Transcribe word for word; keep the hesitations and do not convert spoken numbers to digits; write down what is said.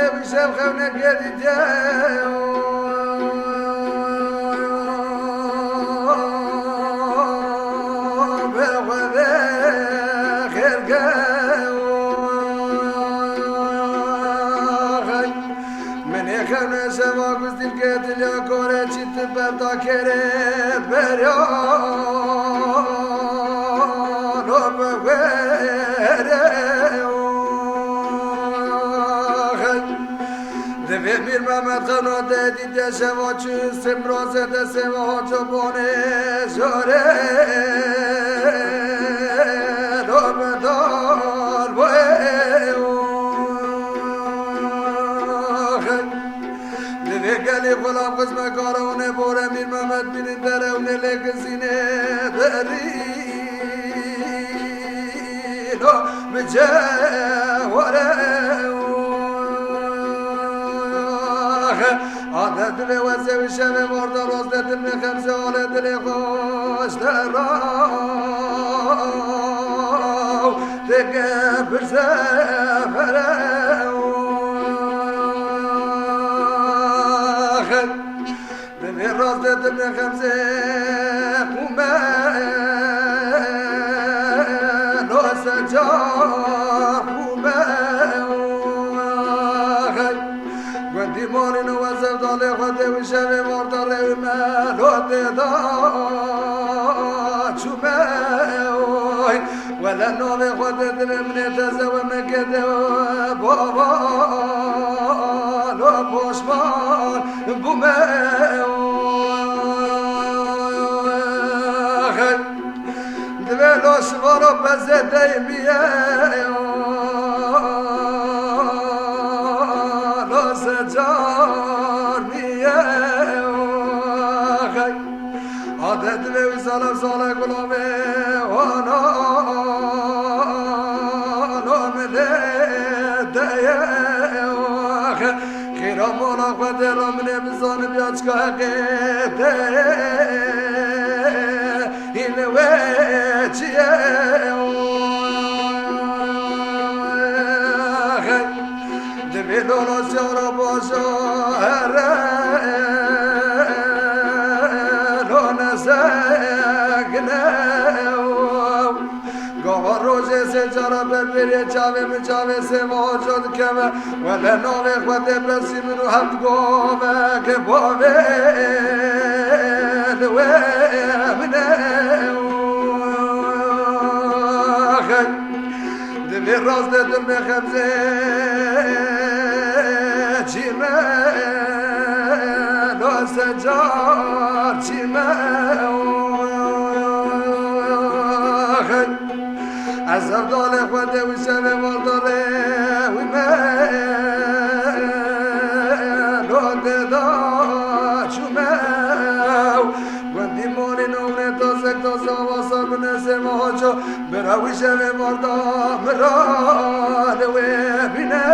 Ev şev xewnekê dîtiye. Bi xwedê xêr ke. Min ê xewne şeva ku zîlkê diliya kore çî ti berda kerê berya lo bi wêrê. Divê Mîr Mehmed xewna te dîtiye şeva çû simrazê de sêva çopane jare lo bi dal boye. Divê gelî xulam xizmekara hûn ê bore Mîr Mehmed bînin dere hûn ê lê gizînê derî lo bi ceware. Ade divê wezê wî şevê warda roz de dilmê xemzê ale dilê xweş de raw têke birze fere. Divê rast de dibin xemzê xûme, lo secar xûme. Gundî malî no we zevdalê xwe dê wî şevê warda rêwî me, lo tê da çûme. Wele navê xwe dê dilê min ê teze we mekede baba, lo poşman bûme. Divê lo şivaro pezê deymiye, lo secar niye. Adet divê wî sala sala gulamê wana lo milê deye. Xêra mala xwe dê ra min ê bizanim ya çika heqê deye. Hîn wê çi ye? Divê lo lo siyara baja here lo nezegine. Gava rojê sê cara ber bêrê çavê min çavê sê vaco dikeve. Wele navê xwe tê pesî min û heft gavek bavê li wê min e. Divê rast de dilmê xemzê çîme, lo secar çîme. Ez hevdalê xwe de wî şevê vardarê wî me, lo tê da çûme. Gundî malî navnê tazek taze ava sar bine sê vaco. Bira wî şevê varda min ra li wê bîne.